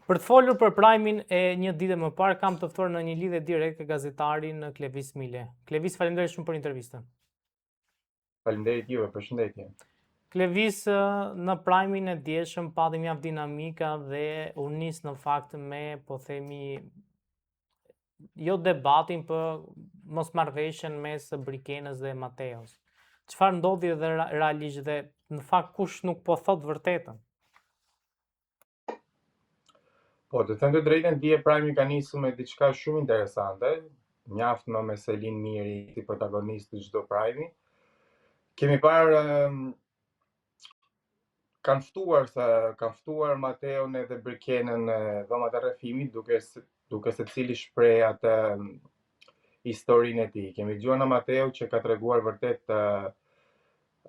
Për të folur për prajmin e një dite më parë, kam të ftuar në një lidhje direkte gazetarin Klevis Mile. Klevis, faleminderit shumë për intervistën. Faleminderit juve, përshëndetje. Klevis, në prajmin e djeshëm pati mjaft dinamika dhe u nis në fakt me, po themi, jo debatin për mosmarrëveshjen mes Brikenës dhe Mateos. Çfarë ndodhi dhe realisht dhe në fakt kush nuk po thotë vërtetën? Po, të them të drejtën, dje Prime ka nisur me diçka shumë interesante, mjaft më me Selin Miri si protagonist të çdo Prime. Kemi parë kanë ftuar se kanë ftuar Mateon edhe Brikenën në dhomat e rrëfimit duke duke secili shpreh atë historinë e tij. Kemi dëgjuar nga Mateo që ka treguar vërtet ë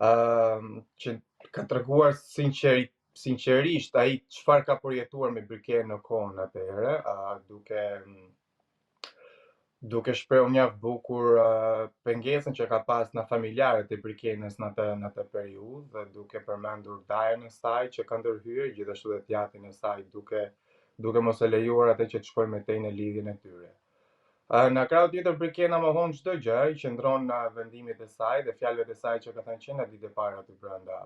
uh, që ka treguar sinqerit sinqerisht ai çfarë ka përjetuar me Brikenën në kohën atëherë, uh, duke duke shprehur mjaft bukur uh, pengesën që ka pas nga familjarët e Brikenës në atë në atë periudhë dhe duke përmendur dajën e saj që ka ndërhyrë, gjithashtu dhe t'jatin e saj duke duke mos e lejuar atë që të shkojë më tej në lidhjen e tyre. Në krahun tjetër Brikena mohon çdo gjë, i qëndron në vendimet e saj dhe fjalëve të saj që ka thënë që në ditë e parë aty brenda.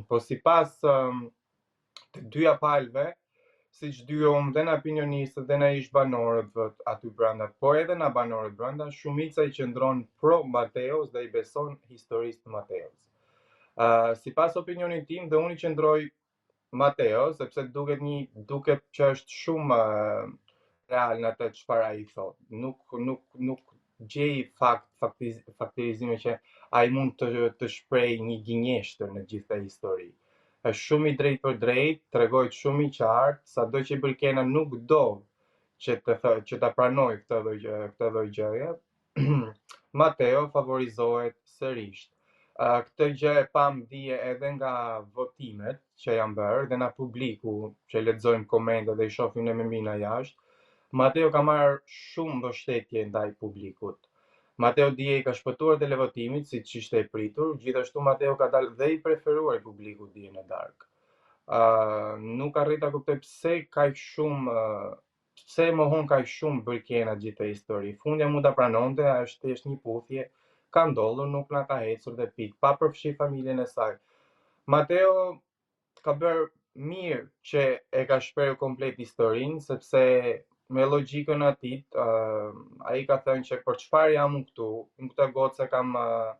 Po sipas të dyja palëve, siç dëgjuam dhe nga opinionistët dhe nga ish banorët vët aty brenda, po edhe nga banorët brenda, shumica i qëndron pro Mateos dhe i beson historisë të Mateos. Uh, sipas opinionit tim dhe unë i qëndroj Mateo, sepse duket një duket që është shumë real në atë çfarë ai thotë. Nuk nuk nuk gjej fakt faktiz, faktirizime që ai mund të të shprehë një gënjeshtër në gjithë këtë histori. Është shumë i drejtpërdrejtë, tregohet shumë i qartë, sado që Brikena nuk do që të thë, që ta pranojë këtë lloj këtë lloj gjëje, Mateo favorizohet sërisht. Këtë gjë e pamë dje edhe nga votimet që janë bërë dhe nga publiku që lexojmë komente dhe i shohim në memina jashtë. Mateo ka marrë shumë mbështetje ndaj publikut. Mateo dje i ka shpëtuar televotimit, siç ishte e pritur, gjithashtu Mateo ka dalë dhe i preferuar i publikut dje në darkë. Uh, nuk arrij ta kuptoj pse kaq shumë uh, Pse e mohon kaq shumë Brikena gjithë këtë histori? Fundja mund ta pranonte, është thjesht një puthje, ka ndodhur, nuk na ka ecur dhe pikë, pa përfshi familjen e saj. Mateo ka bërë mirë që e ka shprehur komplet historinë, sepse me logjikën e atij, uh, ai ka thënë që për çfarë jam unë këtu, unë këtë gocë e kam uh,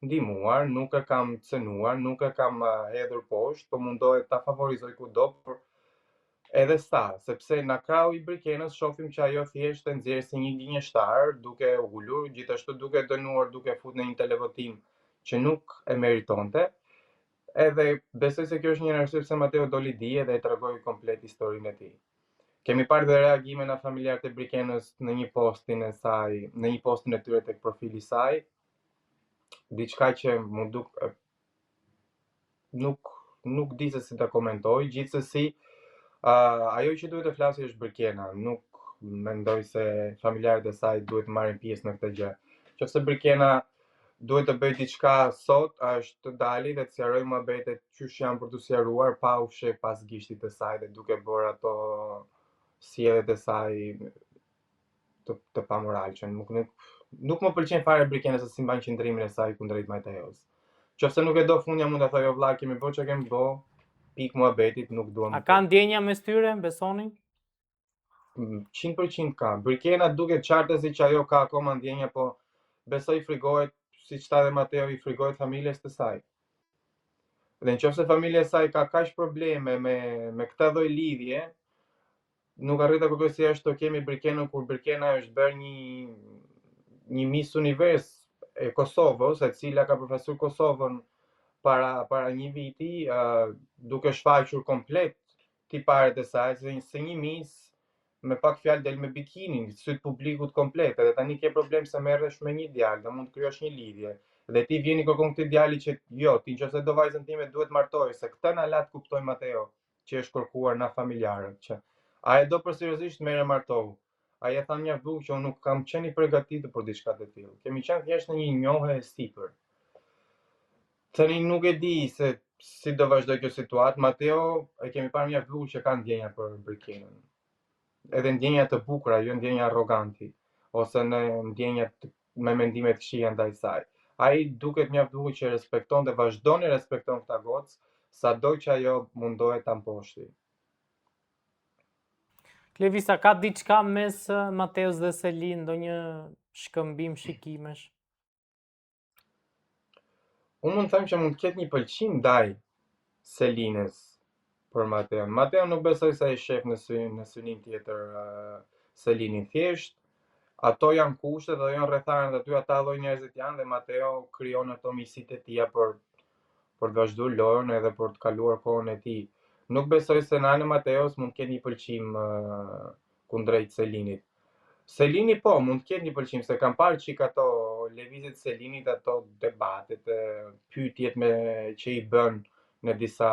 ndihmuar, nuk e kam cënuar, nuk e kam uh, hedhur poshtë, po mundohet ta favorizoj kudo, por Edhe sa, sepse nga krahu i Brikenës shohim që ajo thjesht e nxjerr si një gënjeshtar, duke e ulur, gjithashtu duke e dënuar duke e fut në një televotim që nuk e meritonte. Edhe besoj se kjo është një arsye pse Mateo doli dje dhe e tregoi komplet historinë e tij. Kemi parë dhe reagime nga familjarët e Brikenës në një postin e saj, në një postin e tyre tek profili i saj, diçka që m'u duk nuk nuk di se si ta komentoj, gjithsesi uh, ajo që duhet të flasë është Brikena, nuk mendoj se familjarët e saj duhet të marrin pjesë në këtë gjë. Qofse Brikena duhet të bëjë diçka sot, është të dali dhe të sqarojë muhabetet qysh janë për t'u sqaruar pa u fsheh pas gishtit të saj dhe duke bërë ato sjelljet e saj të, të pamoralshme. Nuk, nuk, nuk më pëlqen fare Brikena se si mban qëndrimin e saj kundrejt Mateos. Qofse nuk e do fundja mund ta thojë o vlla, kemi bërë çka kemi bë, pikë muhabetit, nuk duam. A ka ndjenja mes tyre, besoni? 100% ka. Brikena duket qartazi që ajo ka akoma ndjenja, po besoj i frigohet, siç tha dhe Mateo, i frigohet familjes të saj. Dhe në qoftë se familja e saj ka kaq probleme me me këtë lloj lidhje, nuk arrij ta kuptoj si është ok me Brikenën kur Brikena është bërë një një Miss Univers e Kosovës, e cila ka përfaqësuar Kosovën para para një viti, uh, duke shfaqur komplet tiparet e saj, se, se një Miss me pak fjalë del me bikini, në sy të publikut komplet, edhe tani ke problem se merresh me një djalë dhe mund të krijosh një lidhje. Dhe ti vjen i kërkon këtij djali që jo, ti nëse do vajzën time duhet martohesh, se këtë na la të kuptoj Mateo. që është kërkuar nga familjarët që a e do për seriozisht merre martohu. Ai e tha mjaft bukur që unë nuk kam qenë i përgatitur për diçka të tillë. Kemi qenë thjesht në një njohje e sipër. Tani nuk e di se si do vazhdoj kjo situatë. Mateo e kemi parë mjaft bukur që ka ndjenja për Brikenën. Edhe ndjenja të bukura, jo ndjenja arroganti ose në ndjenja të, me mendime të këqija ndaj saj. Ai duket mjaft bukur që respekton dhe vazhdon e respekton këtë gocë, sado që ajo mundohet ta mposhti. Klevisa, ka diçka mes eh, Mateos dhe Selin, ndonjë shkëmbim shikimesh? Unë mund të them që mund të ketë një pëlqim ndaj Selinës për Mateon. Mateo nuk besoj se e shef në sy, në synim tjetër uh, Selinin thjesht. Ato janë kushtet dhe janë rrethanat aty ata lloj njerëzit janë dhe Mateo krijon ato miqësitë e tija për për të vazhduar lojën edhe për të kaluar kohën e tij. Nuk besoj se në anën e Mateos mund të ketë një pëlqim uh, kundrejt Selinit. Selini po, mund të ketë një pëlqim, se kam parë çik ato lëvizjet e Selinit, ato debatet, pyetjet me që i bën në disa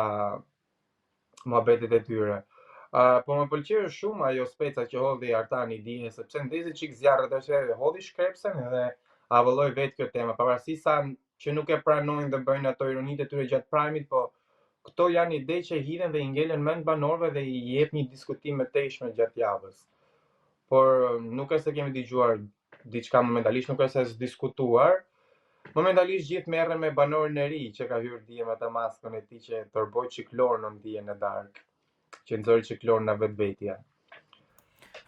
muhabetet e tyre. Uh, po më pëlqeu shumë ajo speca që hodhi Artani dje, sepse ndezi çik zjarret ose hodhi shkrepsen edhe avulloi vetë kjo tema, pavarësisht sa që nuk e pranojnë dhe bëjnë ato ironitë e tyre gjatë prime-it, po këto janë ide që hidhen dhe i ngelen mend banorëve dhe i jep një diskutim më tejshme gjatë javës. Por nuk është se kemi dëgjuar diçka momentalisht, nuk është se është diskutuar. Momentalisht gjithë merren me banorin e ri që ka hyrë dje me atë maskën e tij që tërboi çik Lornën dje në darkë, që nxori çik Lornën nga vetvetja.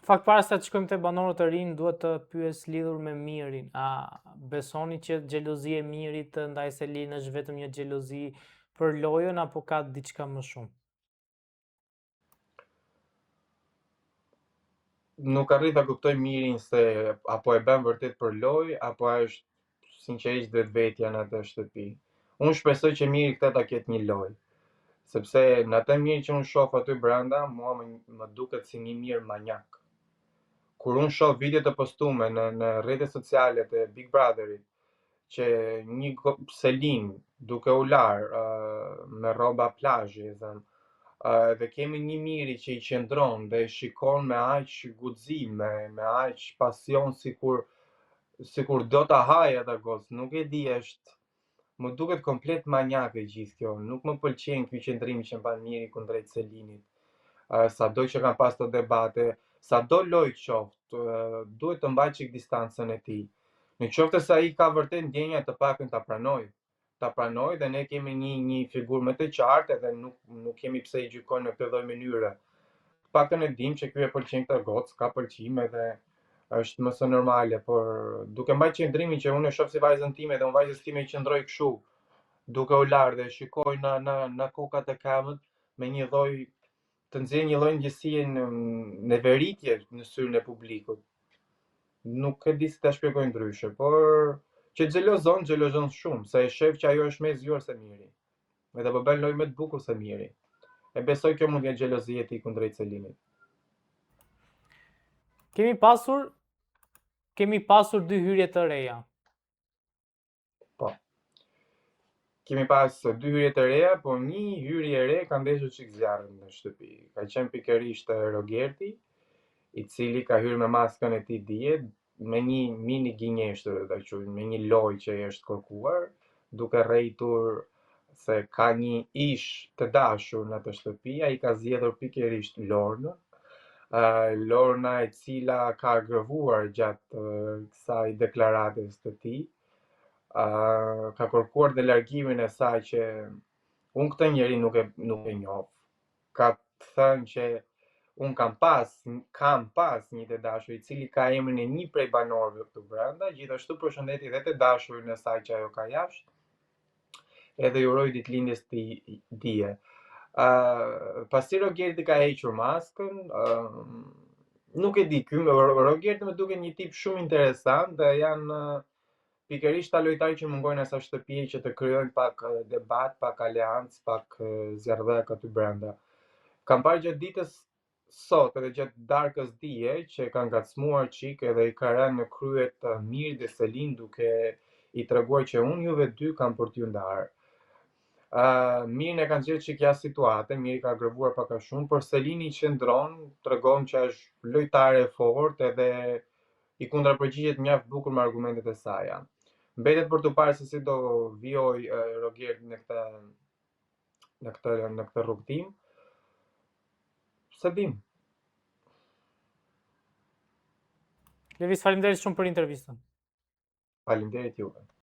Fakt para se të shkojmë te banorët e rinj, duhet të pyes lidhur me Mirin. A besoni që xhelozia e Mirit ndaj Selin është vetëm një xhelozi për lojën apo ka diçka më shumë? Nuk arrij ta kuptoj Mirin se apo e bën vërtet për lojë apo është sinqerisht vetvetja në atë shtëpi. Unë shpresoj që Miri këtë ta ketë një lojë. Sepse në atë Mir që unë shoh aty brenda, mua më, më duket si një Mir manjak. Kur unë shoh video të postume në në rrjetet sociale të Big Brotherit, që një Selin duke u larë uh, me rroba plazhi, e zëm, uh, dhe kemi një Miri që i qëndron dhe e shikon me aq guxim, me, me aq pasion sikur sikur do ta hajë atë gocë, nuk e di, është më duket komplet manjak e gjithë kjo, nuk më pëlqen ky qëndrim që mban Miri kundrejt Selinit. Uh, sado që kanë pas të debate, sado lojë qoftë, uh, duhet të mbajë çik distancën e tij. Në qoftë se ai ka vërtet ndjenja të paktën ta pranojë, ta pranojë dhe ne kemi një një figurë më të qartë edhe nuk nuk kemi pse i gjykojmë në këtë lloj mënyre. Të paktën e dim që ky e pëlqen këtë gocë, ka pëlqim edhe është më se normale, por duke mbajt qëndrimin që unë e shoh si vajzën time dhe unë vajzës time i qëndroj kështu, duke u larë dhe shikoj në në në kokat e këmbët me një lloj të nxjerr një lloj ndjesie në neveritje në syrin e publikut. Nuk e di si ta shpjegoj ndryshe, por që xhelozon, xhelozon shumë, se e shef që ajo është më e zgjuar se Miri. Edhe po bën lojë më të bukur se Miri. E besoj kjo mund të jetë xhelozia e tij kundrejt Selinit. Kemi pasur kemi pasur dy hyrje të reja. Po. Kemi pas dy hyrje të reja, po një hyrje e re ka ndezur çik zjarrin në shtëpi. Ka qenë pikërisht Rogerti, i cili ka hyrë me maskën e tij dje, me një mini gënjeshtër, do ta quaj, me një lojë që i është kërkuar, duke rrejtur se ka një ish të dashur në atë shtëpi, ai ka zgjedhur pikërisht Lornën. Uh, Lorna e cila ka grëvuar gjatë uh, kësaj deklaratës të tij, uh, ka kërkuar dhe largimin e saj që unë këtë njeri nuk e nuk e njoh. Ka thënë që unë kam pas, kam pas një të dashur i cili ka emrin e një prej banorëve këtu brenda, gjithashtu përshëndeti dhe të dashurin e saj që ajo ka jashtë, edhe i uroi ditëlindjes të dje. Uh, pasi Rogerti ka hequr maskën, uh, nuk e di, ky Rogerti më duket një tip shumë interesant dhe janë uh, pikërisht ata lojtarë që mungojnë asaj shtëpie që të krijojnë pak debat, pak aleancë, pak zjarrvëk aty brenda. Kam parë gjatë ditës sot edhe gjatë darkës dje që e ka ngacmuar çik edhe i ka rënë në krye të Mirit dhe Selin duke i treguar që unë juve dy kam për t'ju ndarë. Uh, Mirin e kanë nxjerrë çik jashtë situate, Miri ka grëvuar pak a shumë, por Selini qëndron, tregon që është lojtare e fortë edhe i kundrapërgjigjet mjaft bukur me argumentet e saja. Mbetet për t'u parë se si do vijojë Rogerti në këtë në këtë në këtë rrugëtim. S'e dim. Klevis, faleminderit shumë për intervistën. Faleminderit juve.